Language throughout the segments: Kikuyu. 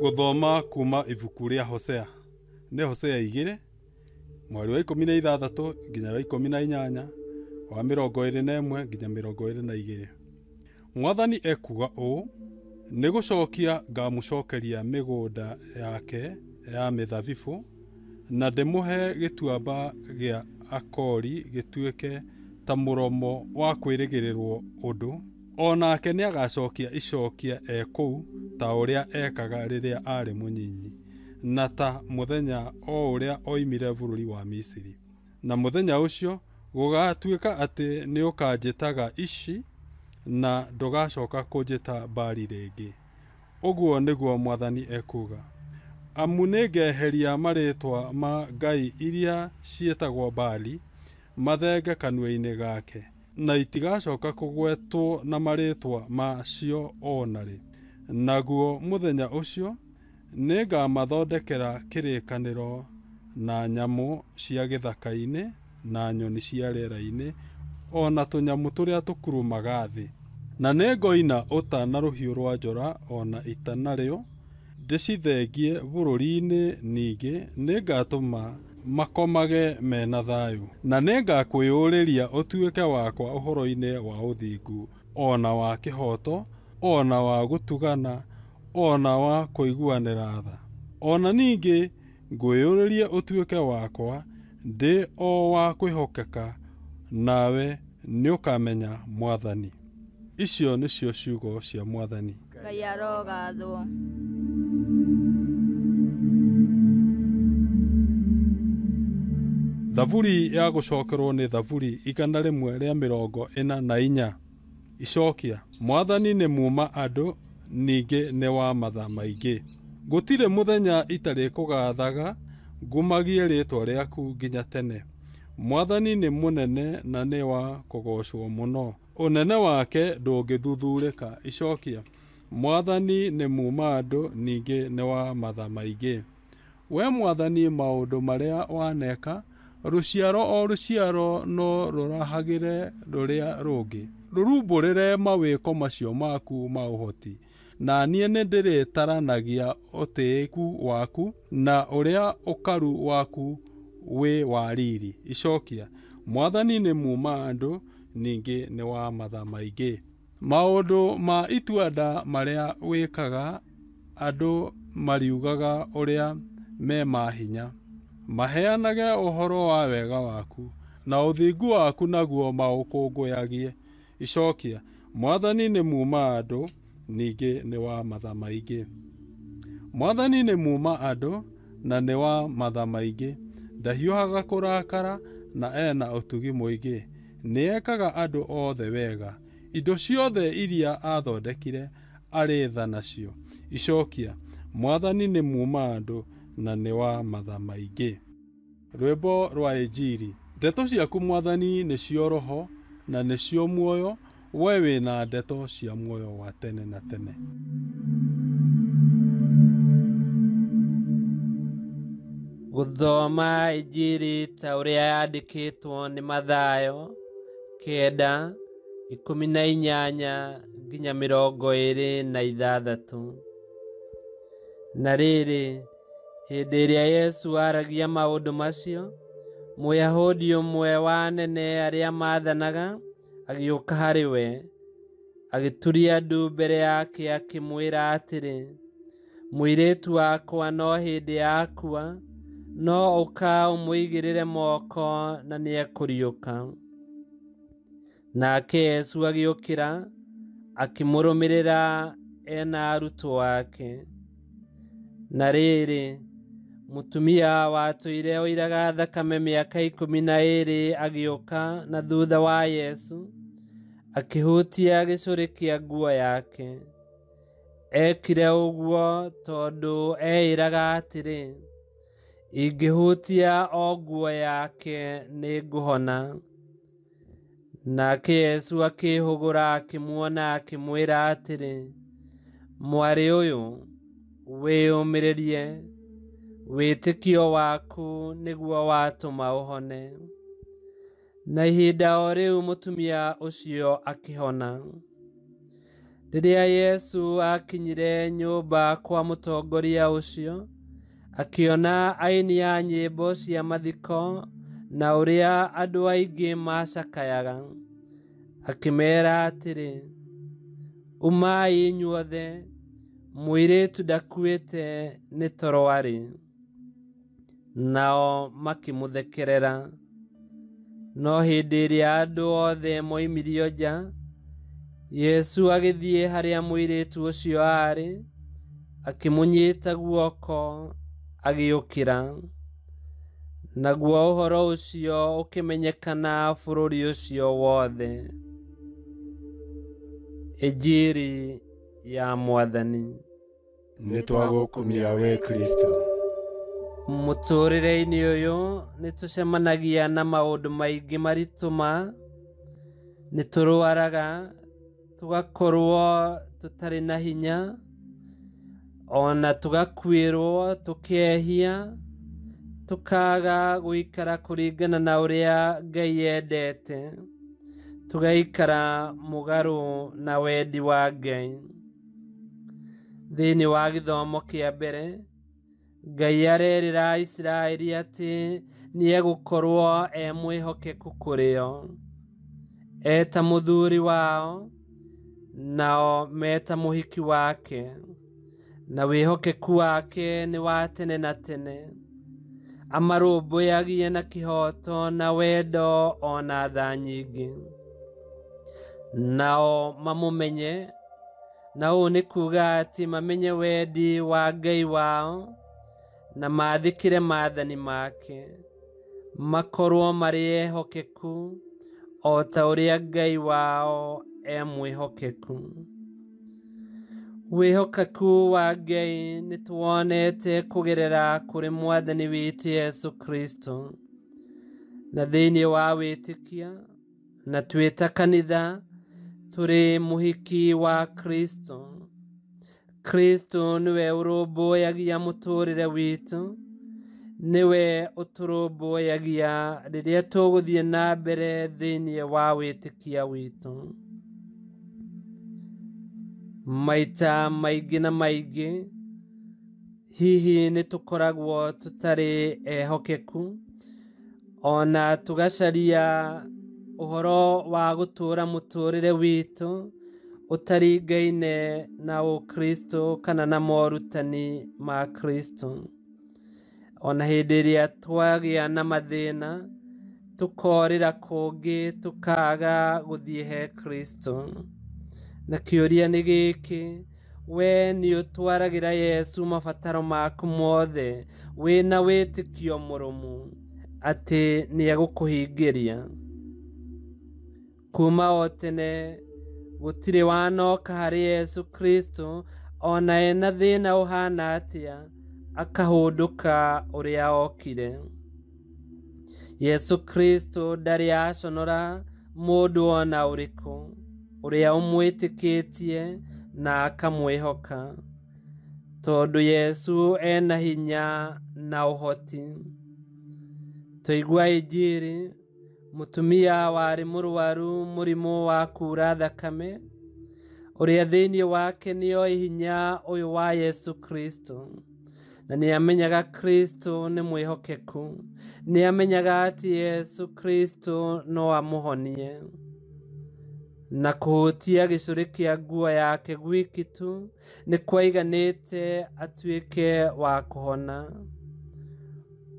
Gũthoma kuma ibuku rĩa Hosea. Nĩ Hosea 2 mweri wa 16 nginya wa 18 wa 21 nginya 22. Mwathani ekuuga ũũ: nĩ gũcokia ngamũcokeria mĩgũnda yake ya mĩthabibũ, na ndĩmũhe gĩtuamba gĩa Akori gĩtuĩke ta mũromo wa kwĩrĩgĩrĩrwo ũndũ. O nake nĩagacokia icokia e kũu ta ũrĩa ekaga rĩrĩa aarĩ mũnyinyi, na ta mũthenya o ũrĩa oimire bũrũri wa Misiri. Na mũthenya ũcio gũgatuĩka atĩ nĩũkanjĩtaga Ishi, na ndũgacoka kũnjĩta Baali rĩngĩ. Ũguo nĩguo Mwathani ekuuga. Amu nĩngeheria marĩĩtwa ma ngai iria ciĩtagwo Baali mathenge kanua-inĩ gake, na itigacoka kũgwetwo na marĩĩtwa macio o na rĩ. Naguo mũthenya ũcio nĩngamathondekera kĩrĩkanĩro na nyamũ cia gĩthaka-inĩ na nyoni cia rĩera-inĩ, o na tũnyamũ tũrĩa tũkurumaga thĩ. Na nĩngoina ũta na rũhiũ rwa njora o na ita narĩo, ndĩcithengie bũrũri-inĩ, ningĩ nĩngatũma makomage mena thayũ. Na nĩngakwĩyũrĩria ũtuĩke wakwa ũhoro-inĩ wa ũthingu, o na wa kĩhooto, o na wa gũtugana, o na wa kũiguanĩra tha. O na ningĩ ngwĩyũrĩrie ũtuĩke wakwa ndĩ o wa kwĩhokeka, nawe nĩũkamenya Mwathani. Icio nĩcio ciugo cia Mwathani. Ngai arogathwo. Thaburi ya gũcokerwo nĩ Thaburi 144. Icokia. Mwathani nĩ muuma andũ, ningĩ nĩ wa matha maingĩ. Gũtirĩ mũthenya itarĩ kũgathaga, ngumagie rĩĩtwa rĩaku nginya tene. Mwathani nĩ mũnene na nĩ wa kũgoocwo mũno, ũnene wake ndũngĩthuthurĩka. Icokia. Mwathani nĩ muuma andũ, ningĩ nĩ wa matha maingĩ. We Mwathani, maũndũ marĩa waneka, rũciaro o rũciaro no rũrahagĩre rũrĩa rũngĩ, rũrumbũrĩre mawĩko macio maku ma ũhoti. Na niĩ nĩndĩrĩtaranagia ũtĩĩku waku na ũrĩa ũkaru waku wĩ wa riri. Icokia. Mwathani nĩ muuma andũ, ningĩ nĩ wa matha maingĩ. Maũndũ ma itua-nda marĩa wĩkaga, andũ mariugaga ũrĩa me mahinya. Maheanage ũhoro wa wega waku, na ũthingu waku naguo maũkũngũyagie. Icokia. Mwathani nĩ muuma andũ, ningĩ nĩ wa matha maingĩ. Mwathani nĩ muuma andũ, na nĩ wa matha maingĩ. Ndahiũhaga kũrakara, na ena ũtugi mũingĩ. Nĩekaga andũ othe wega. Indo ciothe iria aathondekire arĩ tha nacio. Icokia. Mwathani nĩ muuma andũ, na nĩ wa matha maingĩ. Rwĩmbo rwa Injiri. Ndeto ciaku Mwathani nĩcio roho na nĩcio muoyo, we wĩna ndeto cia muoyo wa tene na tene. Gũthoma Injiri ta ũrĩa yandĩkĩtwo nĩ Mathayo 9 18 nginya 26. Na rĩrĩ, hĩndĩ ĩrĩa Yesu aaragia maũndũ macio, Mũyahudi ũmwe wa anene arĩa maathanaga agĩũka harĩ we, agĩturia ndu mbere yake akĩmwĩra atĩrĩ, mũirĩtu wakwa no hĩndĩ yakua, no ũka ũmũigĩrĩre moko na nĩekũriũka. Nake Yesu agĩũkĩra akĩmũrũmĩrĩra ena arutwo ake. Na rĩrĩ, mũtumia watũire oiraga thakame mĩaka 12 agĩũka na thutha wa Yesu, akĩhutia gĩcũrĩ kĩa nguo yake. Ekire ũguo tondũ eĩraga atĩrĩ, ingĩhutia o nguo yake nĩngũhona. Nake Yesu akĩhũgũra akĩmuona akĩmwĩra atĩrĩ, mwarĩ ũyũ, wĩyũmĩrĩrie, wĩtĩkio waku nĩguo watũma ũhone. Na ihinda o rĩu mũtumia ũcio akĩhona. Rĩrĩa Yesu akinyire nyũmba kwa mũtongoria ũcio, akĩona aini a nyĩmbo cia mathiko na ũrĩa andũ aingĩ macakayaga. Akĩmeera atĩrĩ, umai inyuothe, mũirĩtu ndakuĩte nĩ toro arĩ. Nao makĩmũthekerera. No hĩndĩ ĩrĩa andũ othe moimirio nja, Yesu agĩthiĩ harĩa mũirĩtu ũcio aarĩ, akĩmũnyita guoko, agĩũkĩra. Naguo ũhoro ũcio ũkĩmenyekana bũrũri ũcio wothe. Injiri ya Mwathani. Nĩtwagũkumia we Kristo. Mũtũũrĩre-inĩ ũyũ nĩtũcemanagia na maũndũ maingĩ maritũ ma nĩtũrwaraga, tũgakorwo tũtarĩ na hinya, ona tũgakuĩrwo, tũkehia, tũkaga gũikara kũringana na ũrĩa Ngai endete, tũgaikara mũgarũ na wendi wa Ngai. Thĩinĩ wa gĩthomo kĩa mbere, Ngai arerĩra Isiraeli atĩ nĩegũkorwo e mwĩhokeku kũrĩ o, eta mũthuri wao, nao meta mũhiki wake, na wĩhokeku wake nĩ wa tene na tene. Amarũmbũyagie na kĩhooto na wendo ona tha nyingĩ. Nao mamũmenye, na ũũ nĩ kuuga atĩ mamenye wendi wa Ngai wao na maathĩkĩre maathani make, makorwo marĩ ehokeku o ta ũrĩa Ngai wao e mwĩhokeku. Wĩhokeku wa Ngai nĩtũwonete kũgerera kũrĩ Mwathani witũ Yesu Kristo, na thĩinĩ wa wĩtĩkia na twĩ ta kanitha tũrĩ mũhiki wa Kristo. Kristo nĩwe ũrũmbũyagia mũtũũrĩre witũ, nĩwe ũtũrũmbũyagia rĩrĩa tũgũthiĩ na mbere thĩinĩ wa wĩtĩkia witũ. Maita maingĩ na maingĩ hihi nĩtũkoragwo tũtarĩ ehokeku, ona tũgacaria ũhoro wa gũtũũra mũtũũrĩre witũ ũtaringaine na Ũkristo kana na morutani ma Kristo. Ona hĩndĩ ĩrĩa twagĩa na mathĩna, tũkorĩra kũngĩ, tũkaga gũthiĩ he Kristo. Na kĩũria nĩ gĩkĩ, we nĩũtwaragĩra Yesu mabataro maku mothe wĩna wĩtĩkio mũrũmu atĩ nĩegũkũhingĩria? Kuma o tene gũtirĩ wanoka harĩ Yesu Kristo ona ena thĩna ũhana atĩa akahũndũka ũrĩa okire. Yesu Kristo ndarĩ aconora mũndũ ona ũrĩkũ ũrĩa ũmwĩtĩkĩtie na akamwĩhoka, tondũ Yesu ena hinya na ũhoti. Twaigua Injiri, mũtumia warĩ mũrwaru mũrimũ wa kuura thakame, ũrĩa thĩinĩ wake nĩoĩ hinya ũyũ wa Yesu Kristo, na nĩamenyaga Kristo nĩ mwĩhokeku, nĩamenyaga atĩ Yesu Kristo no amũhonie. Na kũhutia gĩcũrĩ kĩa nguo yake gwiki tu nĩ kwaiganĩte atuĩke wa kũhona.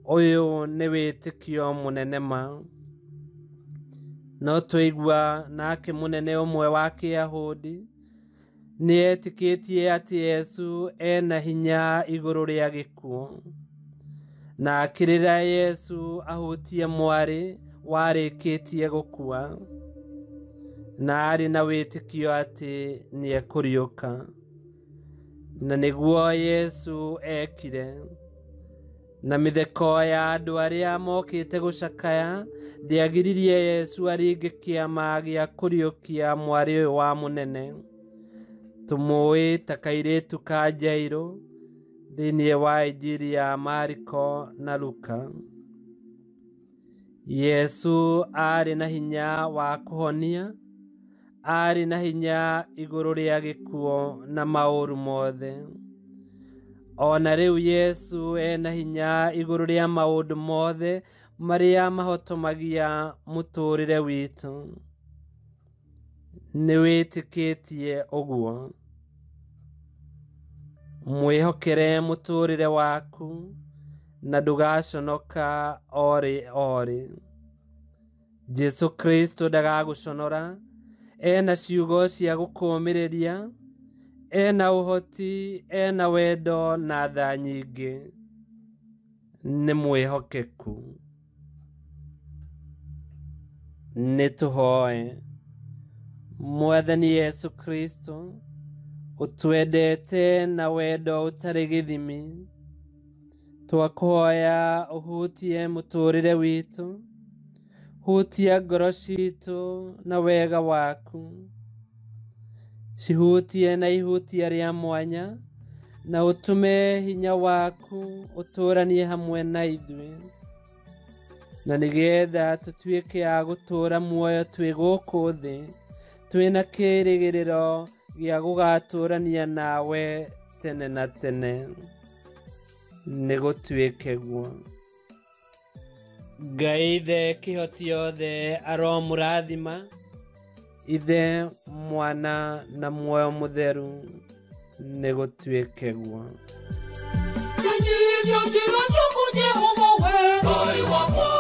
Ũyũ nĩ wĩtĩkio mũnene ma. No twaigua nake mũnene ũmwe wa Kĩyahudi nĩetĩkĩtie atĩ Yesu ena hinya igũrũ rĩa gĩkuũ, na akĩrĩra Yesu ahutie mwarĩ warĩkĩtie gũkua, na arĩ na wĩtĩkio atĩ nĩekũriũka. Na nĩguo Yesu ekire. Na mĩtheko ya andũ arĩa mokĩte gũcakaya ndĩagiririe Yesu aringe kĩama gĩa kũriũkia mwarĩ ũyũ wa mũnene tũmũĩ ta kairĩtu ka Jairũ thĩinĩ wa Injiri ya Mariko na Luka. Yesu aarĩ na hinya wa kũhonia, Arĩ na hinya igũrũ rĩa gĩkuũ na maũru mothe. Ona rĩu Yesu ena hinya igũrũ rĩa maũndũ mothe marĩa mahotomagia mũtũũrĩre witũ. Nĩwĩtĩkĩtie ũguo? Mwĩhokere mũtũũrĩre waku na ndũgaconoka orĩ orĩ. Jesu Kristo ndagagũconora. Ena ciugo cia gũkũũmĩrĩria, ena ũhoti, ena wendo na tha nyingĩ. Nĩ mwĩhokeku. Nĩtũhoe. Mwathani Yesu Kristo, ũtwendete na wendo ũtarĩ gĩthimi, twakũhoya ũhutie mũtũũrĩre witũ, hutia ngoro citũ na wega waku, cihutie na ihutia rĩa mwanya, na ũtũme hinya waku ũtũũranie hamwe na ithuĩ, na nĩgetha tũtuĩke a gũtũũra muoyo twĩ gũkũ thĩ, twĩna kĩĩrĩgĩrĩro gĩa gũgatũũrania nawe tene na tene. Nĩgũtuĩke guo. Ngai Ithe kĩhoti yothe aromũrathima, Ithe, Mwana na Muoyo Mũtheru. Nĩgũtuĩke guo. Nyinyithio njĩra ciaku Jehova we Ngai wakwa.